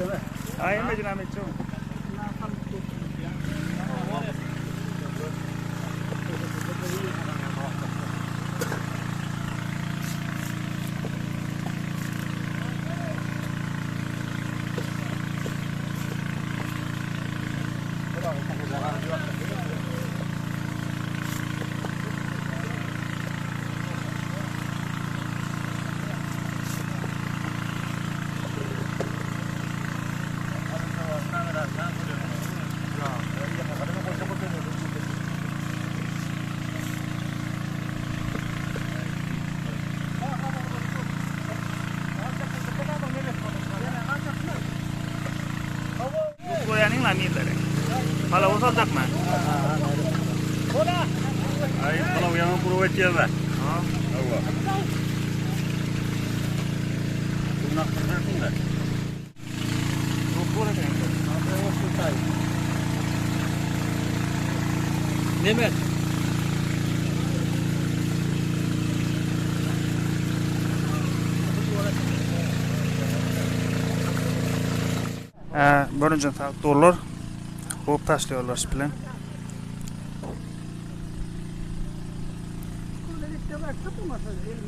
Aý hemme näme etjek. Goýanyň la mirleri. Palaw saljakmy? Ay palaw ýaňy gurup etýärler. Ha. Hawa. Bunu akdyrsarsyn da. Nemet. Bürünjini salyp durlar. Gurup taşlaýarlar şu bilen.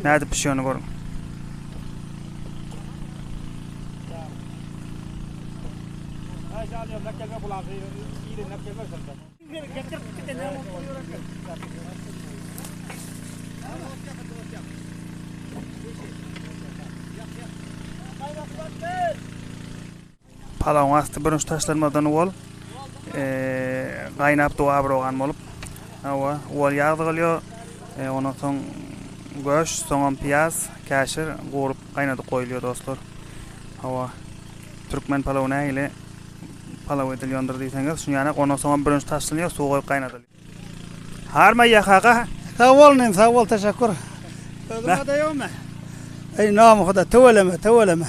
Nädip pişýäni görüň. Palawyň asty bürünç taşlanmadan owal gaýnap duw abrogan bolup, hawa, owal ýag zygylýar, ondan soň göş, soňam pyýaz, käşir gurup gaýnadyp goýulýar dostlar. Hawa, türkmen palawy nähili palaw edilýändir diýseňiz, şuny ýanak, ondan soňam bürünç taşlanýar, suw goýup gaýnadylýar. Harma ýa kaka. Sag bol inim sag bol teşekkür. Özüň ada ýokmy? Eý namy huda tüweleme tüweleme.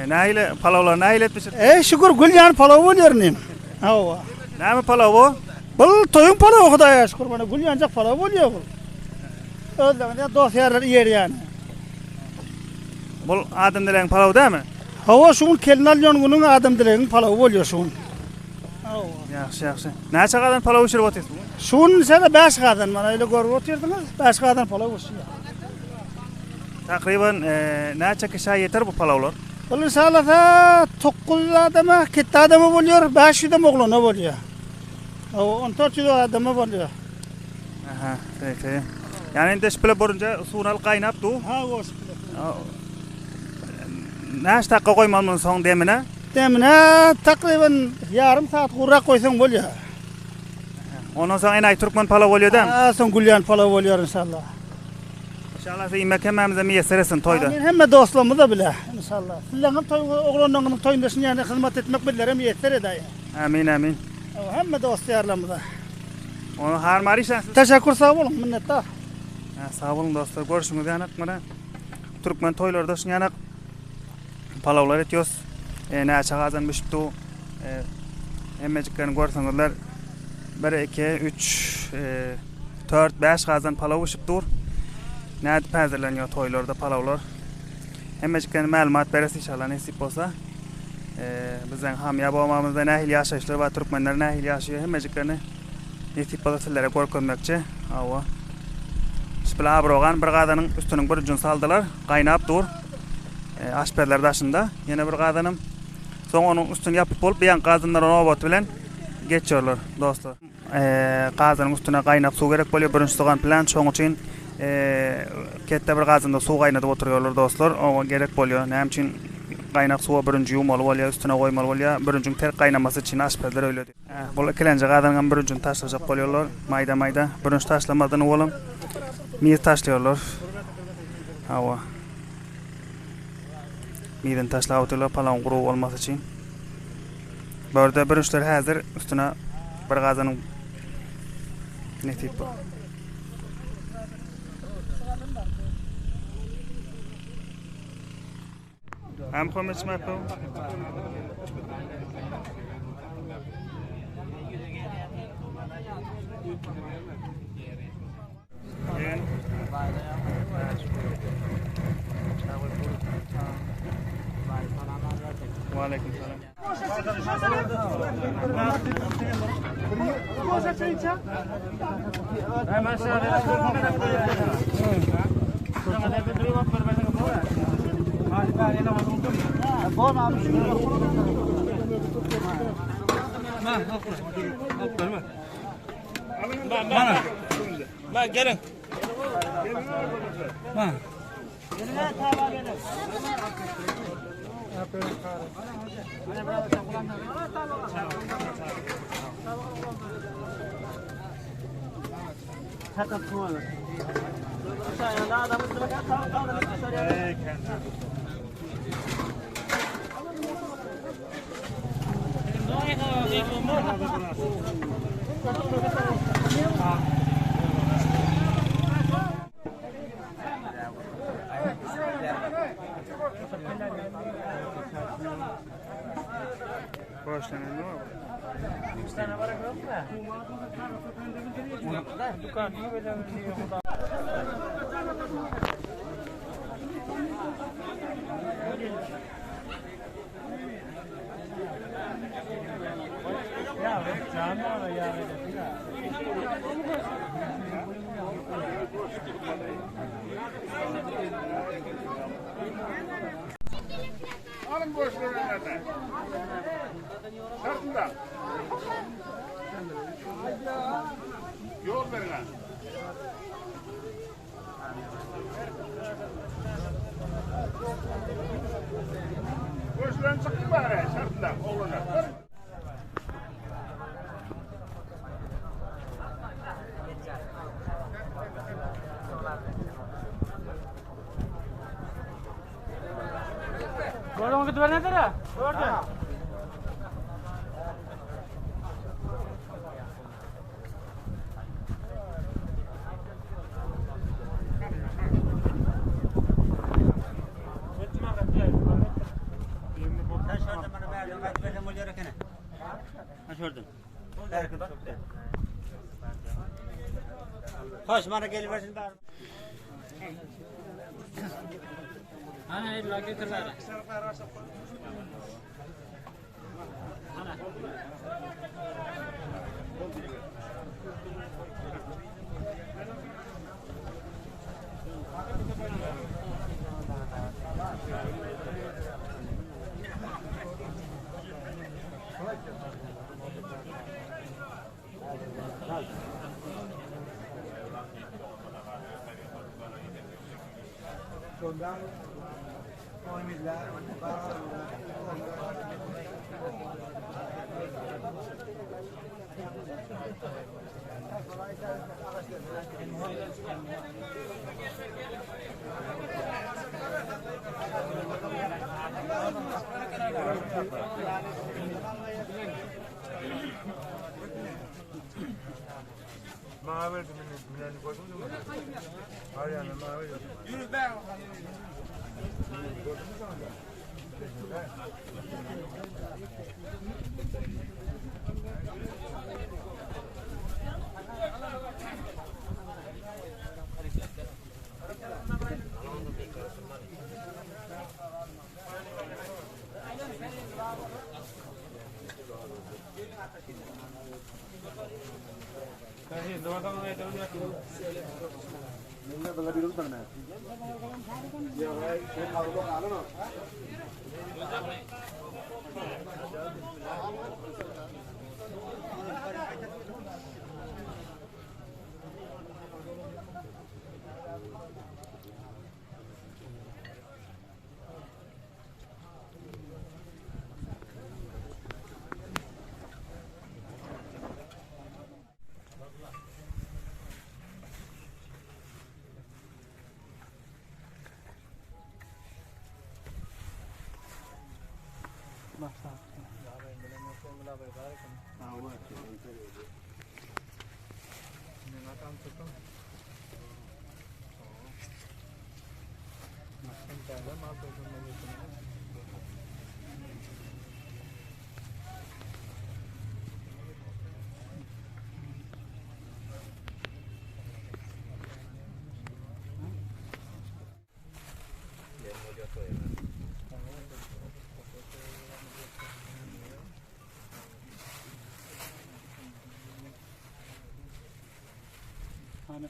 Nähili palawlar nähili et bişirip? Eý şükür gül ýaly palaw bolýar inim. Hawa. Näme palaw bu? Bul toýuň palawy hudaýa şükür mana gül ýanjak palaw bolýar bul. Özlerinde dost ýarlar iýer ýaly. Bul adam dilegiň palawy dämi? Hawa şu gün kelin alýan günüň adam dilegiň palawy bolýar şu gün. Ýagşy, ýagşy. Näçe gazan palaw bişirip otyrsyň? Şu gün şeýle 5 gazan mana öyle görüp otyrdyňyz. 5 gazan palaw bişýär. Takryban näçe kişä ýeter bu palawlar? Bul inşallah 900 adama, ketde adama bolýar, 500 hem oglana bolýar. Hawa, 1400 adama bolýar. Aha, peki. Ýani indi şpile burunja suwuny alyp gaýnap dur. Ha, o şpile. Näçe dakika goýmaly muny soň demine? Demine takryban ýarym saat gurrak goýsaň bolýar. Ondan soň enaýy türkmen palaw bolýar dämi? Ha, soň gülýän palaw bolýar inşallah. İnşallah iýmek hemmämize miýesser etsin toýda. Amin hemme dostlarymyza bile inşallah. Sizleň hem toýuňyz oglanlaryňyzyň toýunda şuny ýaly hyzmat etmek bizlere miýesser edäýin. Amin amin. Hemme dost ýarlarymyza. Ony harmar işläsiz. Teşekkür sag boluň minnetdar. Sag boluň dostlar görşüňiz ýaly mana türkmen toýlarda şuny ýaly palawlar etýos. E, näçe gazan bişip du. E, hemmejiklerini görseňizler 1 2 3 4 5 gazan palaw bişip dur. Nädip häzirlenýär toýlarda palawlar. Hemmejiklerini mälumat beres inşallah nesip bolsa. E, bizden hamýa babamyzda nähili ýaşaýyşlar bar, türkmenler nähili ýaşaýar hemmejiklerini nesip bolsa sizlere görkezmekçi. Hawa. Şibile abrogan bir gazanyň üstüniň bir ujuny saldylar. Gaýnap dur. E, aşpezler daşynda. Ýene bir gazanam. Soň onuň üstüni ýapyp bolup, bir ýan gazanlara nobat bilen geçiyorlar dostlar. E, gazanyň üstüne gaýnak suw gerek bolýar. Bürünç sogan bilen şoň üçin e, ketde bir gazanda suw gaýnadyp oturýarlar dostlar. Oňa gerek bolýar. Näme üçin gaýnak suwa bürünji ýuwmaly bolýar, üstüne goýmaly bolýar. Bürünjiň terk gaýnamasy üçin aşpezler öýle diýýär. Bul ikilenji gazanyňam bürünjini taşlajak bolýarlar. Maýda-maýda. Bürünç taşlamazdan owalam miz taşlaýarlar. Hawa. Mizini taşlap otyrlar palawyň gury bolmasy üçin. Bu ýerde bürünçler häzir üstüne bir gazanyň nesip bu. Hem Muhammed Şmakow. Waleýkim salam. Alın boşluğunu Şartında. Yol verin ha. Boşluğunu çıkın bari şartında. Oğluna. Hoş bana geliversin bari. Hany.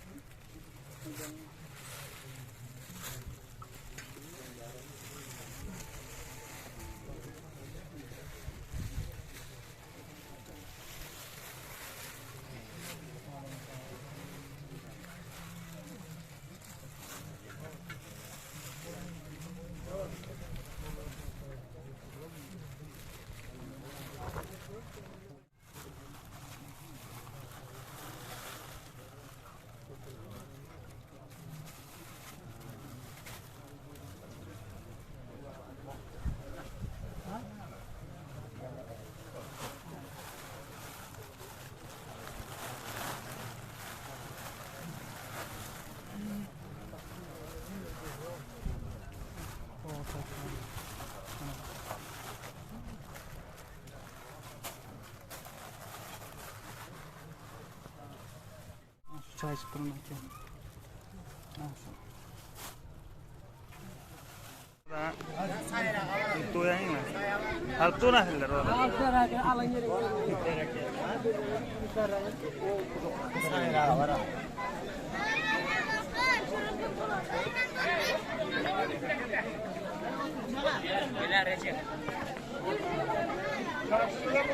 Şu çaý içip durun eken. Alyp dur ahiller orada.